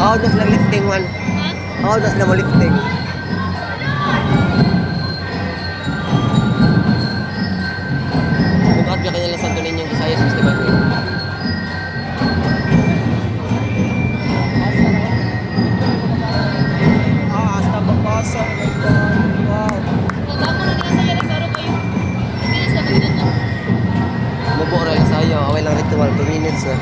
How does lang lifting one? Ha? How does na mo lifting? Bukat ba kanila Santo Niño Visayas Festival ko? Ah, hasta babasa. Oh my God. Wow. Nagdamo na nila sa klaro kayo. Minutes na magdala. Mubo ra lang sayo, away lang ritual, 2 minutes na.